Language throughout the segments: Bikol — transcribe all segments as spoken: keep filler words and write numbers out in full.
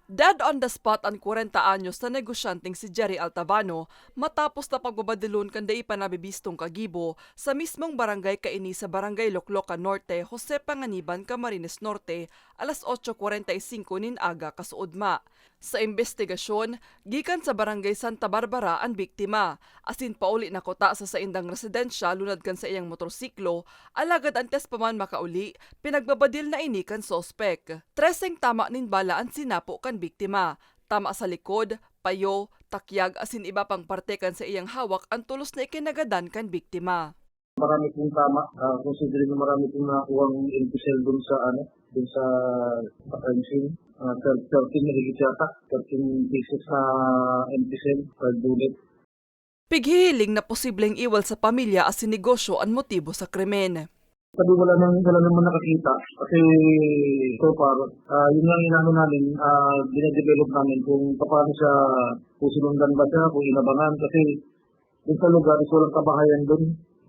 Dead on the spot an kwarenta anyos na negosyanteng si Jerry Altavano matapos na pagbabadilon kan dai pa nabibistong kagibo sa mismong barangay kaini sa Barangay Loclocan Norte, Jose Panganiban, Camarines Norte, alas otso kwarenta y singko nin aga kasuodma. Sa imbestigasyon, gikan sa Barangay Santa Barbara an biktima, asin pauli na kuta sa saindang residensya lunad kan saiyang motorsiklo, alagad antes pa man makauli, pinagbabadil na ini kan suspek. Treseng tama nin bala an sinapo kan biktima. Tama sa likod, payo, takyag asin iba pang parte kan saiyang hawak an tolos na ikinagadan kan biktima. Marami pong tama, ah, considering na marami pong nakuhang M P cell dun sa, ano, dun sa, sa crime scene. Ah, thir-, thirteen na higit yata, thirteen pieces na M P cell, five bullet. Pighihiling na posibleng iwal sa pamilya asin negosyo an motibo sa krimen. Sabi, wala nang, wala naman nakakita. Kasi so far, ah, yun nga ang inaano namin, ah, dinedevelop namin kung paano siya, kung sinundan ba siya, kung inabangan. Kasi dun sa lugar is walang kabahayan dun.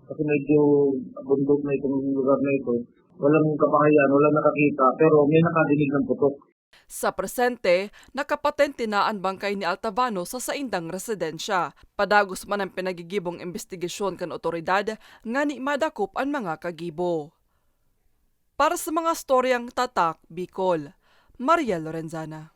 Kasi medyo bundok na itong lugar na ito. Walang kabahayan, walang nakakita, pero may nakadinig ng putok. Sa presente, nakapatente na an bangkay ni Altavano sa saindang residensya. Padagos man an pinagigibong imbestigasyon kan otoridad ngani madakop an mga kagibo. Para sa mga storyang Tatak Bicol, Maria Lorenzana.